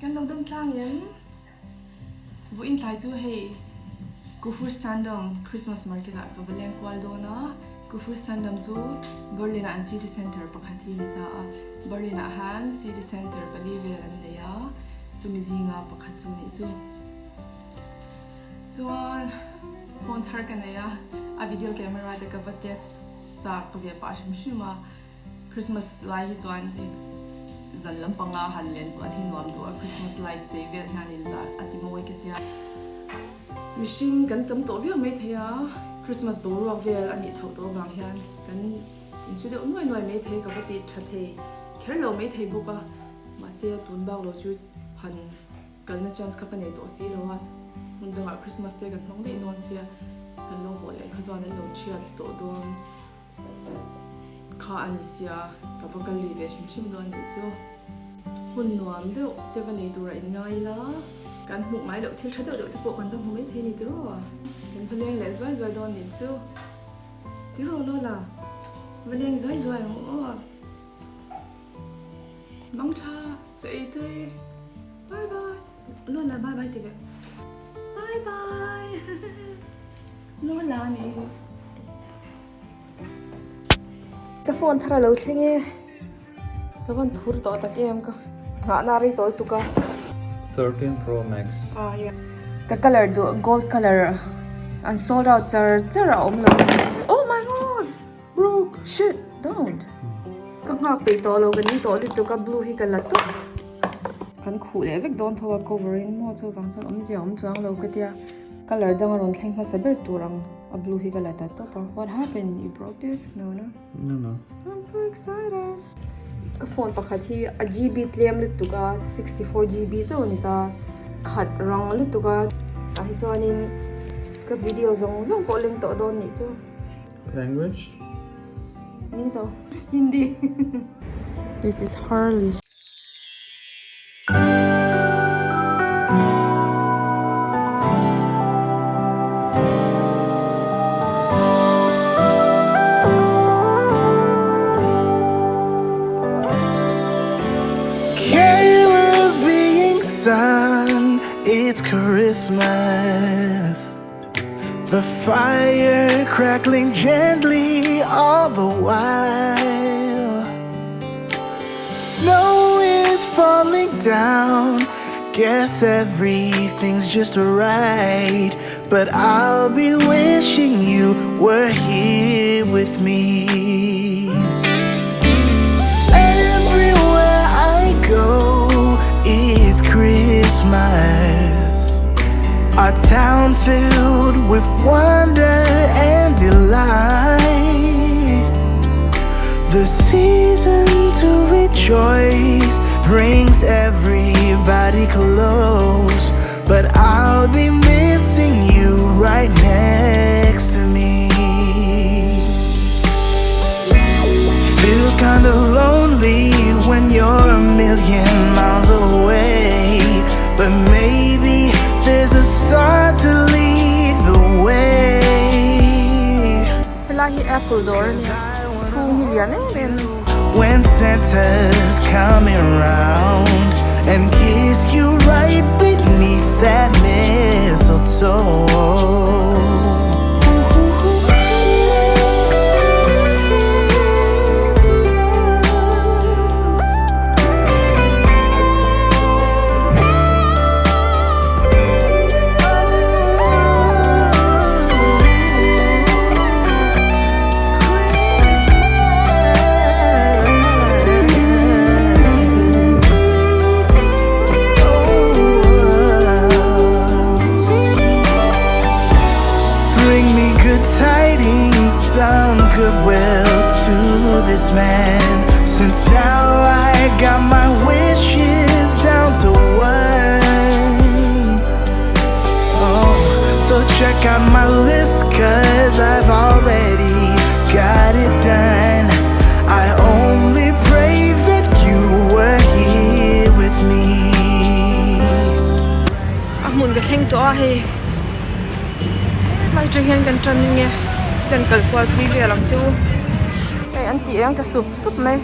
Kan lo dam tlang em? Vawiin tlai chu hei Kufurstandam Christmas market ah ka va leng kual dawn a, Kufurstandam chu Berlin ah an city center pakhat hi ni ta a, Berlin ah han city center pali vel an nei a, chumi zinga pakhat chu nih chu. Chuan phone thar ka nei a, a video camera te ka va test chak ve pah hrim hrim a. Christmas lai hi chuan hei zan lampanga han len kual hi nuam duh a, Christmas light sei vel hian in zah a ti mawi ka tia. Mihring kan tam tawh viau mai thei a, Christmas boruak vel a nih chhoh tawh avang hian kan insu deuh nuai nuai mai thei, ka va ti tha thei kher lo mai thei bawk a, mahse tun bak lo chu han Kalna chance kha ka nei tawh si lo a, hmun dangah Christmas te kan hmang daih dawn sia, kan lo haw leh kha chuan an lo thiat tawh dawn kha a ni sia, ka va kal lui ve hrim hrim dawn nih chu. Hun nuam deuh te va nei tura in ngai ila, kan hmuh ngai loh thil tha deuh deuh te pawh kan va hmu mai thei ni tiraw? Kan va leng leh zuai zuai dawn nih chu. Tiraw Lola? Va leng zuai zuai ang u aw. Mang tha che ei te bye bye Lola bye bye ti ve bye bye Lola ni Ka phone thar a lo thleng e ka van phur tawh tak em ka nghahna rei tawh lutuk a. 13 Pro Max. Ah yeah. Ka colour duh gold colour an sold out char char a awm lo. Oh my god! Broke! Shit! Don't! Ka nghak peih tawh lo, ka ning tawh lutuk a, blue hi ka la tawp. Kan khuh leh vek dawn tho a cover in maw chuvang chuan awmzia a awm chuang lo ka tia. Colour dang a rawn thleng hmasa ber tur ang a blue hi ka la ta tawp a. What happened? You broke it? No no. No no. I'm so excited! Ka phone pakhat hi a GB tlem lutuk a, 64 GB chauh a ni ta. Khat rang lutuk a, tah hi chuanin ka video zawng zawng pawh leng tawh dawn nih chu. Language? Mizo, Hindi. This is Harley. Carols being sung, it's Christmas. The fire crackling gently all the while. Snow is falling down. Guess everything's just right. But I'll be wishing you were here with me. Everywhere I go, it's Christmas. A town filled with wonder and delight. The season to rejoice brings everybody close. But I'll be missing you right next to me. Feels kinda lonely when you're a million miles away. But maybe there's a star to lead the way. Helai hi apple dawr a nia, chhung hi lian em em. When Santa's coming round and kiss you right beneath that mistletoe. Bring me good tidings, some goodwill to this man. Since now I got my wishes down to one. Oh, so check out my list, cause I've already got it done. I only pray that you were here with me. A hmun ka thleng tawh a hei hetlai atang hian kan tan nge kan kal kual pui vel ang chu hei an tih eng ta sup sup mai.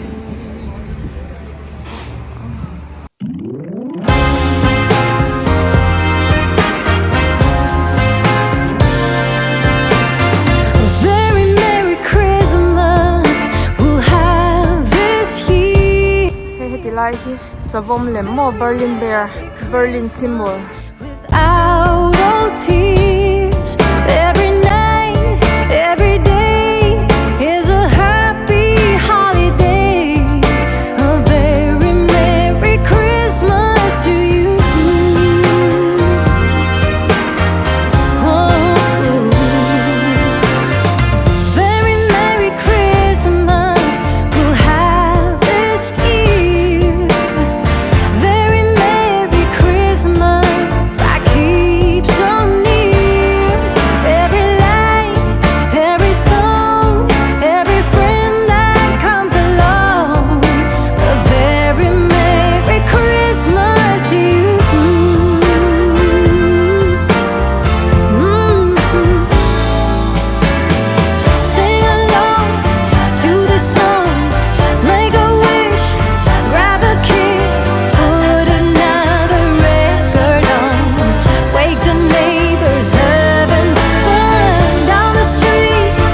Hei heti lai hi savawm lem maw Berlin bear Berlin symbol.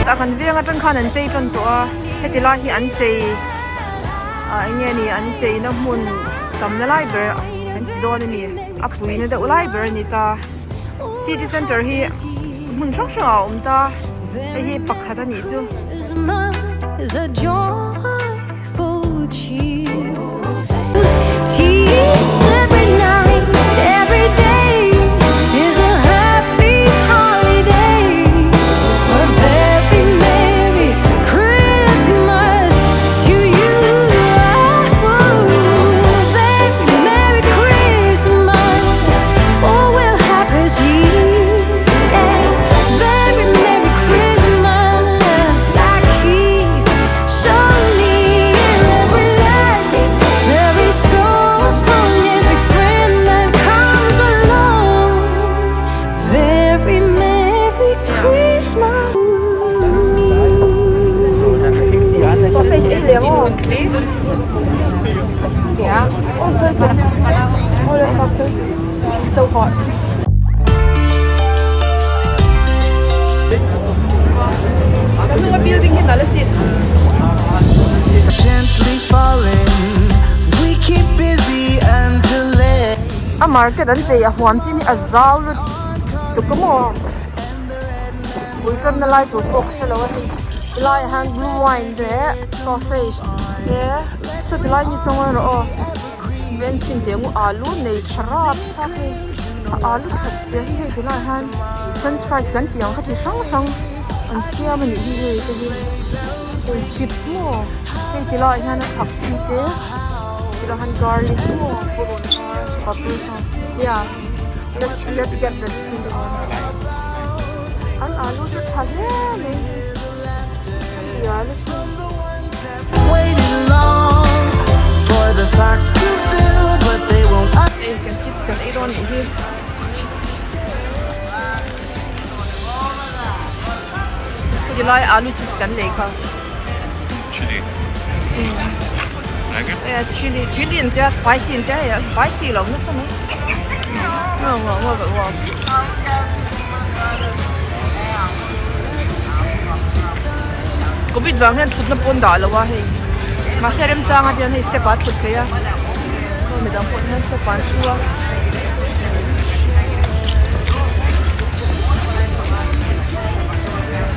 Tah kan veng atang khan an chei tan tawh a heti lai hi an chei ah eng nge ni an cheina hmun tamna lai ber an ti dawn a ni a puina deuh lai ber a ni ta. City center hi hmun hrang hrang ah a awm ta hei hi pakhat a nih chu. A market an chei a huam chin hi a zau lut tuk a maw bul tanna lai tur pawh ka hre lo a hei tilaiah hian blue wine leh sausage te saw tilai mi sawn erawh aw ven chhin teh ang u alu nei tha rap thlak hei a alu that zia hi hei tilaiah hian french fries kan tih ang kha chi hrang hrang an siam a nih hi hei te hi chips maw hei tilaiah hian a thak chi te tilaiah hian garlic maw purun var paprika yeah let's let's get the cheese an alu chu tha hle mai a ni Ei kan chips kan ei dawn nih hi. Heti lai alu chips kan lei kha. Chili. Like it? Yeah, chili, chili in tia spicy in tia yeah, spicy lo nasa mai. Ngo ngo ngo ngo. Covid vang hian thutna pawn dah lo a hei mahse remchanga hian hei step ah a thut theih a saw midang pawh hian step ah an thu a.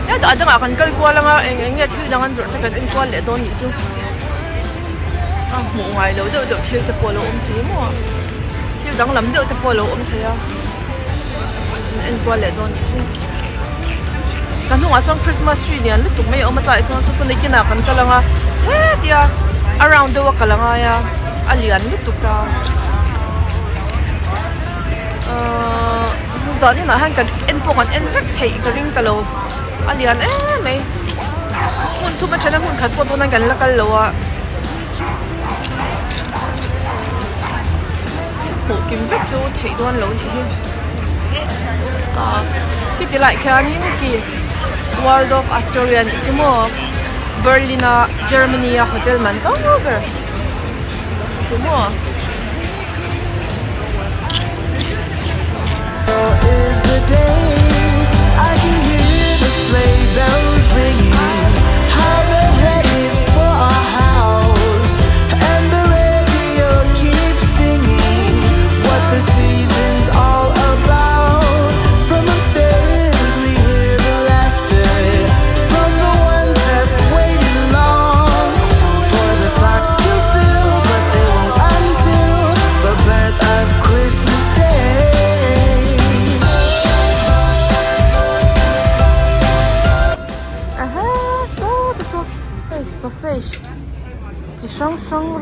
Hetah dangah kan kal kual anga eng eng nge thil dang an zawrh te kan en kual leh dawn nih chu a hmuh ngai lo deuh deuh thil te pawh a lo awm thei maw thil danglam deuh te pawh a lo awm thei a. En kual leh dawn nih chu ka hnungah sawn christmas tree lian lutuk mai a awm a tlaiah sawn saw saw nikinah kan kal ang a hetia a round deuh a kal a ngai a a lian lutuk a ahh zan inah hian kan en pawh kan en vek theih ka ring ta lo a lian em mai hmun thum a then a hmun khat pawh tuna kan la kal lo a. Hmuh kim vek chu theih dawn lo nih hi ah khiti lai khianin khi Waldorf Astoria nih chu maw Berlin a Germany a hotel man to ber chu maw.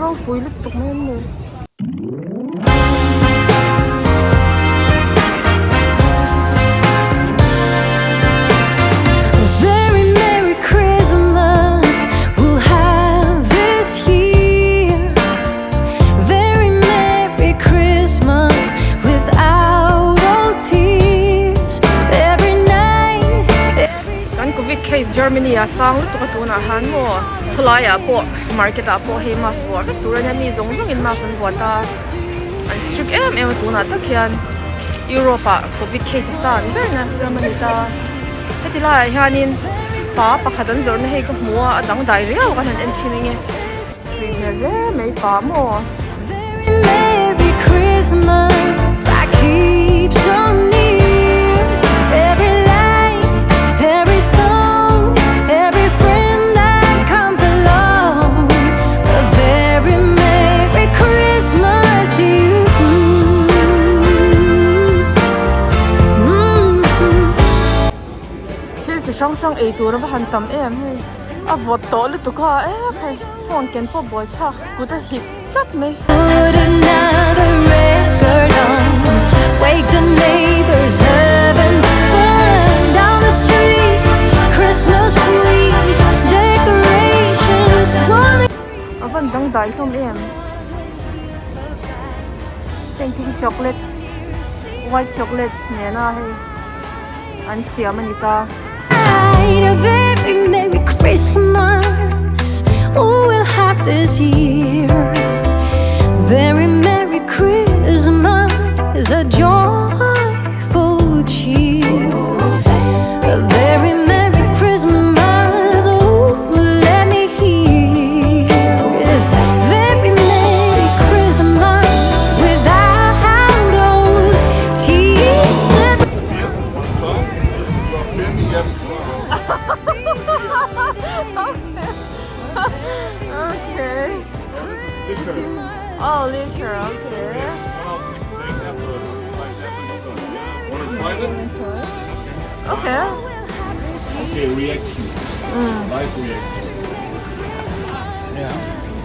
ropui lutuk mai an ni. Very Merry Christmas we'll have this year. Very Merry Christmas without all tears. Every night, every Kan Covid case Germany ah sang lutuk a tunah han maw khawlaiah pawh market ah pawh hei mask vuah vek tur a nia mi zawng zawngin mask an vuah ta an strict em em a tunah tak hian Europe ah Covid case a san ber na ram a ni ta heti laiah hianin pa pakhat an zawrhna hei ka hmu a a dangdai riau kan han en chhin ange tui hmel hle mai pa maw. Very Merry Christmas I keep so near. Every light, every song, every friend that comes along. A very Merry Christmas to you. Mm-hmm. Thil chi hrang hrang ei tur a va han tam em hei a vawt tawh lutuk a e hei phone ken pawh buai thlak kut a hip tlat mai. Put another record on. Wake the neighbors having fun down the street. Christmas trees, decorations. One A van dangdai hlawm em heng te hi chocolate white chocolate nena hei an siam a ni ta. A very Merry Christmas we'll have this year. Very Merry Christmas, a joyful cheer. A very Merry Christmas, oh, let me hear. Yes, very Merry Christmas without old tears. Okay. Oh, liquor, okay. Wanna try this? Okay. Okay, reaction. Live reaction. Yeah.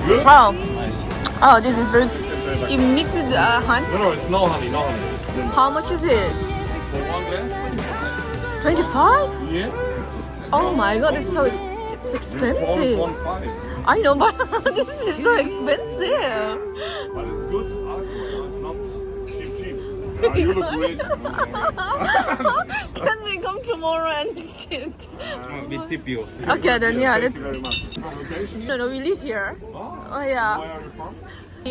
Good? Oh. Oh, this is very. You mix it honey. No, it's no honey, no honey. It's simple. How much is it? For one glass? 25? Yeah. Oh my god, it's so it's expensive. 1.5. I know, but this is so expensive. But it's good alcohol. It's not cheap, cheap. Yeah, you look great. Can we come tomorrow and shit? We tip you. Okay, then yeah, Thank let's. you very much. From location? No, no, we live here. Oh, Oh yeah, where are you from?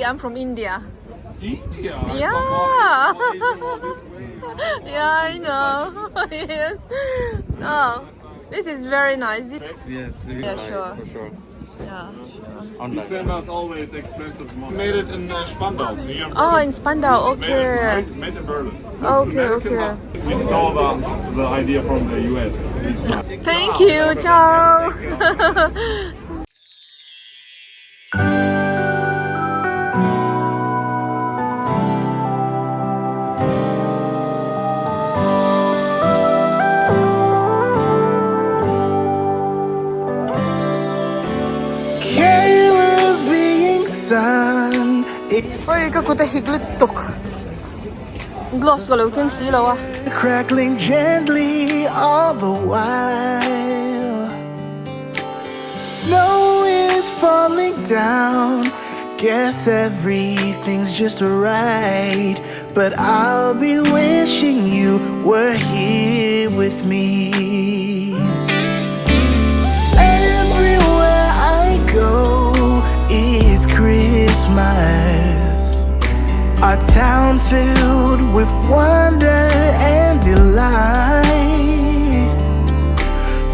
I'm from India. India. I Yeah. thought, why is it all this way? Yeah, I know. Yes. Oh, this is very nice. This- Yes, we Yeah, buy it sure. For sure. Yeah, sure. Online. December is always expensive month. Made it in Spandau. Near Oh, in Spandau. Made Okay. it, made in Berlin. It's Okay, American, okay. but We stole the idea from the US. Thank you. Ciao. Carols being sung. It Oi, ka kut a hik lutuk. Gloves ka lo keng si lo a. crackling gently all the while. Snow is falling down. Guess everything's just right. But I'll be wishing you were here with me. Everywhere I go, it's Christmas. Our town filled with wonder and delight.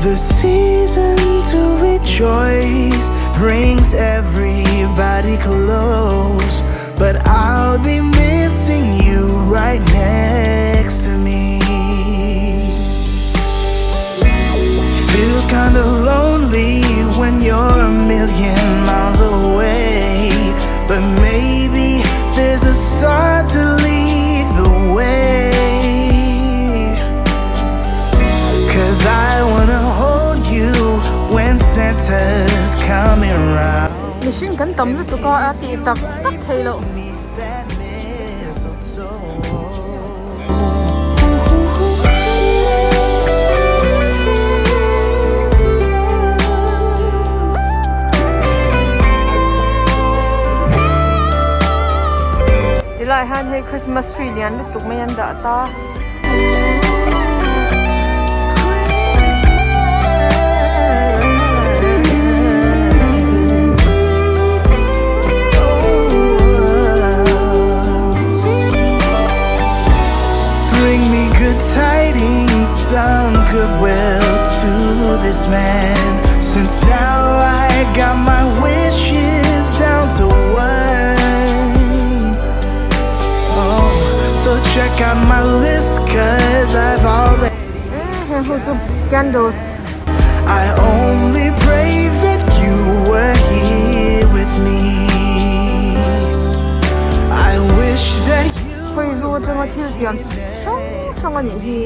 The season to rejoice brings everybody close. But I'll be missing you right next to me. Feels kinda lonely when you're a million miles away. But maybe there's a star to lead the way. Cause I wanna hold you when Santa's coming round. Mihring kan tam lutuk a, a tih tak tak theih loh. Tilai hian hei Christmas tree lian lutuk mai an dah ta. Bring me good tidings, some goodwill to this man. Since now I got my wishes down to one. Oh, so check out my list, cause I've already. Heng ho chu candles. I only pray that you were here with me. I wish that you Khawi zu atanga thil siam hrang hrang a nih hi.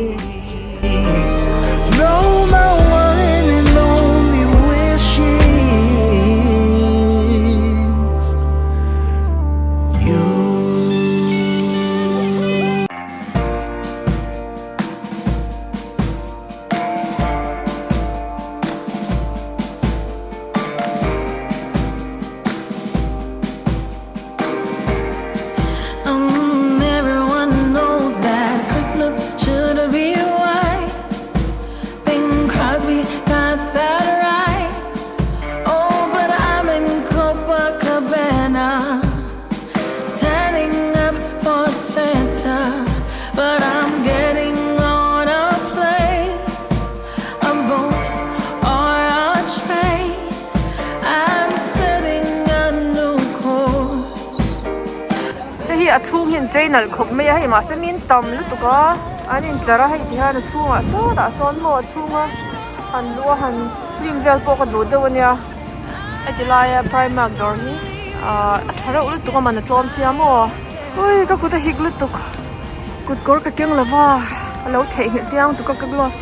know my one and only wish is you. Everyone knows that Christmas should be white. Bing Crosby got that right. Oh, but I'm in Copacabana, tanning up for Santa. But I'm getting on a plane, a boat, or a train. I'm setting a new course. Hei hi a chhung hi an chei nalh khawp mai a, hei mahse min tam lutuk a, an intlar a hei ti hian a chhungah sawnah sawn maw a chhunga han luh a han film vel pawh ka duh deuh a nia heti laia primark dawr hi ahh a tha reuh lutuk a man a tlawm sia maw ui ka kut a hik lutuk kut kawr ka keng lova a lo theihnghilh chiang lutuk a ka gloves.